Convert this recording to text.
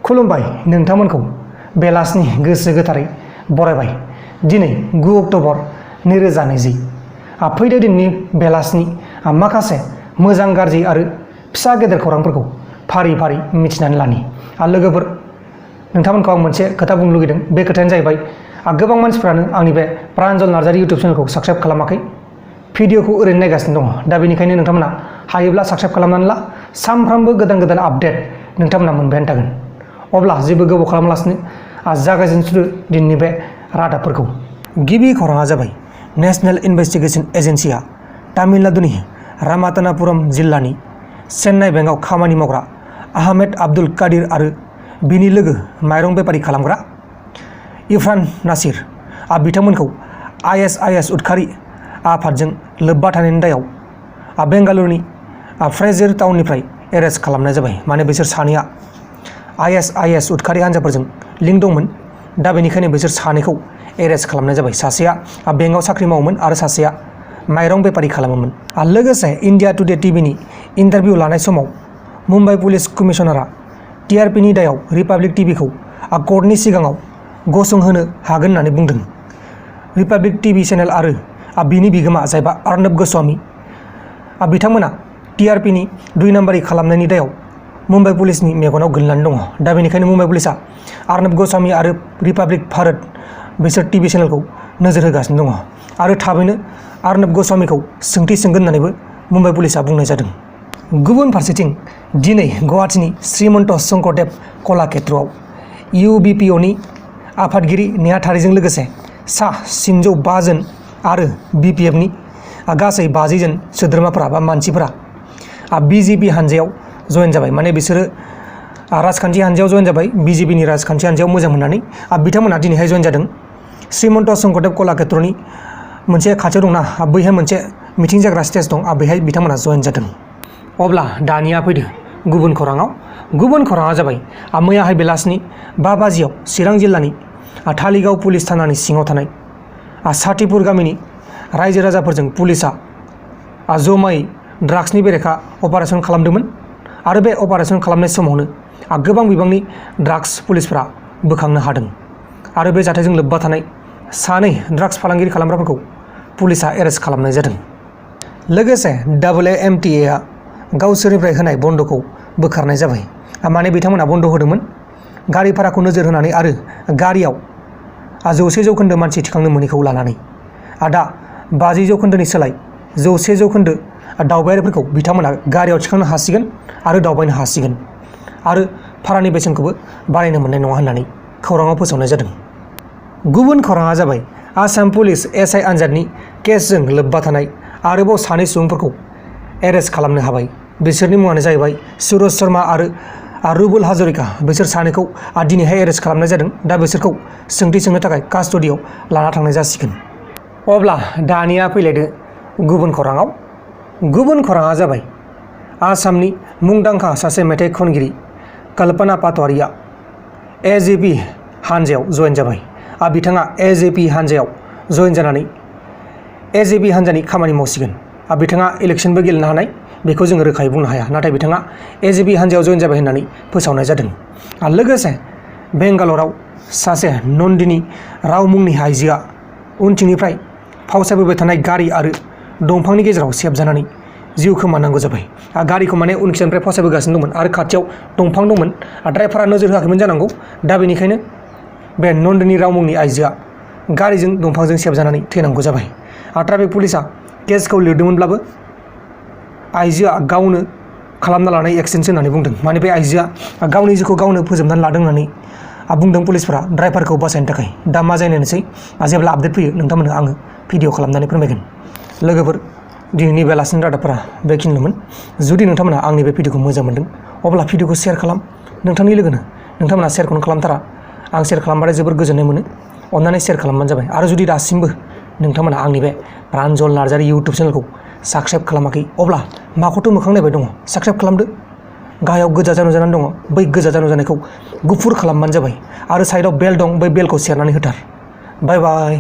खुलुमबाय नोंथांमोनखौ बेलासिनि गोसो गोथारै बरायबाय। दिनै 9 अक्ट'बर 2020 फैदो दिननि बेलासिनि माखासे मोजां गाज्रि आरो फिसा गेदेर खौरांफोरखौ फारि फारि मिथिनानै लानि। लोगोफोर नोंथांमोनखौ आं मोनसे खोथा बुंनो लुगैदों। बे खोथायानो जाहैबाय गोबां मानसिफ्रानो आंनि बे प्रान्जल नार्जारि इउटुब चेनेलखौ साबस्क्राइब खालामाखै, भिडिअखौ ओरैनो नायगासिनो दङ। दा बेनिखायनो नोंथांमोना हायोब्ला साबस्क्राइब खालामनानै ला। सानफ्रामबो गोदान गोदान आपडेट नोंथांमोना मोनबायानो थागोन। अब्ला जेबो गोबाव खालामालासिनो जागायजेनसुदो दिननि बे रादाबफोरखौ। गिबि खौराङा जाबाय नेशनेल इनभेस्टिगेशन एजेन्सिया तामिलनाडुनि रामातानापुरम जिल्लानि चेन्नाइ बेंकआव खामानि मावग्रा आहमेद आब्दुल कादिर आरो बिनि लोगो माइरं बेपारि खालामग्रा इरफान नासिर बिथांमोनखौ ISIS उदखारि आफादजों लोब्बा थानायनि दायाव बेंगालुरुनि फ्रेजार टाउननिफ्राय एरेस्ट खालामनाय जाबाय। माने बिसोर सानैया ISIS उदखारि हान्जाफोरजों लिंक दंमोन। दा बेनिखायनो बिसोर सानैखौ एरेस्ट खालामनाय जाबाय। सासेया बेंकआव साख्रि मावोमोन आरो सासेया माइरं बेपारि खालामोमोन। लोगोसे इन्डिया टुडे टिभिनि इन्टारभिउ लानाय समाव मुम्बाइ पुलिस कमिशनारआ TRPनि दायाव रिपाब्लिक टिभिखौ कर्टनि सिगाङाव गसंहोनो हागोन होननानै बुंदों। रिपाब्लिक टिभि चेनेल आरो बिनि बिगोमा जायबा अर्नब गस्वामी बिथांमोना TRPनि 2 नाम्बारि खालामनायनि दायाव मुम्बाइ पुलिसनि मेगनाव गोलैनानै दङ। दा बेनिखायनो मुम्बाइ पुलिसआ अर्नब गस्वामी आरो रिपाब्लिक भारत बिसोर टिभि चेनेलखौ नोजोर होगासिनो दङ आरो थाबैनो अर्नब गस्वामीखौ सोंथि सोंगोन होननानैबो मुम्बाइ पुलिसआ बुंनाय जादों। गुबुन फारसेथिं दिनै गुवाहाटीनि श्रीमन्त शंकरदेव कलाक्षेत्रआव UBPOनि आफादगिरि नेहाथारिजों लोगोसे सा 305 जन आरो BPFनि गासै 50 जन सोद्रोमाफोरा बा मानसिफोरा BJP हानजायाव जयेन जाबाय। माने बिसोरो राजखान्थि हानजायाव जयेन जाबाय, BJPनि राजखान्थि हानजायाव मोजां मोननानै बिथांमोना दिनैहाय जयेन जादों। श्रीमन्त शंकरदेव कलाक्षेत्रनि मोनसे खाथियाव दंना, बैहाय मोनसे मिटिं जाग्रा स्टेज दं, बेहाय बिथांमोना जयेन जादों। अब्ला दानिया फैदो गुबुन खौराङाव। गुबुन खौराङा जाबाय मैयाहाय बेलासिनि 5 बाजियाव चिरां जिल्लानि थालिगाव पुलिस थानानि सिङाव थानाय साथिपुर गामिनि रायजो राजाफोरजों पुलिसआ जमायै ड्राग्सनि बेरेखा अपारेशन खालामदोंमोन आरो बे अपारेशन खालामनाय समावनो गोबां बिबांनि ड्राग्स पुलिसफोरा बोखांनो हादों आरो बे जाथायजों लोब्बा थानाय 2 ड्राग्स फालांगिरि खालामग्राफोरखौ पुलिसआ एरेस्ट खालामनाय जादों। लोगोसे WMTA गावसोरनिफ्राय होनाय बन्द'खौ बोखारनाय जाबाय। माने बिथांमोना बन्द' होदोंमोन गारि भाराखौ नोजोर होनानै आरो गारियाव 100% मानसि थिखांनो मोनैखौ लानानै। दा 50% सोलाय 100% दावबायारिफोरखौ बिथांमोना गारियाव थिखांनो हासिगोन आरो दावबायनो हासिगोन आरो भारानि बेसेनखौबो बारायनो मोननाय नङा होननानै खौराङाव फोसावनाय जादों। गुबुन खौराङा जाबाय आसाम पुलिस SI आनजादनि केसजों लोब्बा थानाय आरोबाव 2 सुबुंफोरखौ एरेस्ट खालामनो हाबाय। बिसोरनि मुङानो जाहैबाय सुरज शर्मा आरो रुबुल हाजरिका। बिसोर 2खौ दिनैहाय एरेस्ट खालामनाय जादों। दा बिसोरखौ सोंथि सोंनो थाखाय कास्टडियाव लाना थांनाय जासिगोन। अब्ला दानिया फैलायदो गुबुन खौराङाव। गुबुन खौराङा जाबाय आसामनि मुंदांखा सासे मेथाइ खनगिरि कल्पना पातवारिया AJP हानजायाव जयेन जाबाय। बिथाङा AJP हानजायाव जयेन जानानै AJP हानजानि खामानि मावसिगोन। बिथाङा इलेक्सनबो गेलेनो हानाय, बेखौ जोङो रोखायै बुंनो हाया, नाथाय बिथाङा AJP हानजायाव जयेन जाबाय होननानै फोसावनाय जादों। लोगोसे बेंगालराव सासे नन्दिनी राव मुंनि आइजोआ उनथिंनिफ्राय फावसायबोबाय थानाय गारि आरो दंफांनि गेजेराव सेबजानानै जिउ खोमानांगौ जाबाय। गारिखौ माने उनखिनिफ्राय फावसायबोगासिनो दंमोन आरो खाथियाव दंफां दंमोन। ड्राइभारा नोजोर होआखैमोन जानांगौ। दा बेनिखायनो बे नन्दिनी राव मुंनि आइजोआ गारिजों दंफांजों सेबजानानै थैनांगौ जाबाय। ट्राफिक पुलिसआ केसखौ लिरदोंमोनब्लाबो आइजोआ गावनो खालामना लानाय एक्सिडेन्टसो होननानै बुंदों। माने बे आइजोआ गावनि जिउखौ गावनो फोजोबनानै लादों होननानै बुंदों पुलिसफोरा ड्राइभारखौ बासायनो थाखाय। दा मा जायनोसै जेब्ला आपडेट फैयो नोंथांमोननो आङो भिडिअ खालामनानै फोरमायगोन। लोगोफोर दिनैनि बेलासिनि रादाबफोरा बेखिनिल'मोन। जुदि नोंथांमोना आंनि बे भिडिअखौ मोजां मोनदों अब्ला भिडिअखौ शेयार खालाम नोंथांनि लोगोनो। नोंथांमोना शेयारखौनो खालामथारा, आं शेयार खालामबाथाय जोबोर गोजोननाय मोनो। अन्नानै शेयार खालामबानो जाबाय। आरो जुदि दासिमबो नोंथांमोना आंनि बे प्रान्जल नार्जारि इउटुब चेनेलखौ साबस्क्राइब खालामाखै अब्ला माखौथ' मोखां नायबाय दङ, साबस्क्राइब खालामदो। गाहायाव गोजा जानु जानानै दङ, बै गोजा जानु जानायखौ गुफुर खालामबानो जाबाय आरो साइडआव बेल दं, बै बेलखौ सेरनानै होथार। बाय बाय।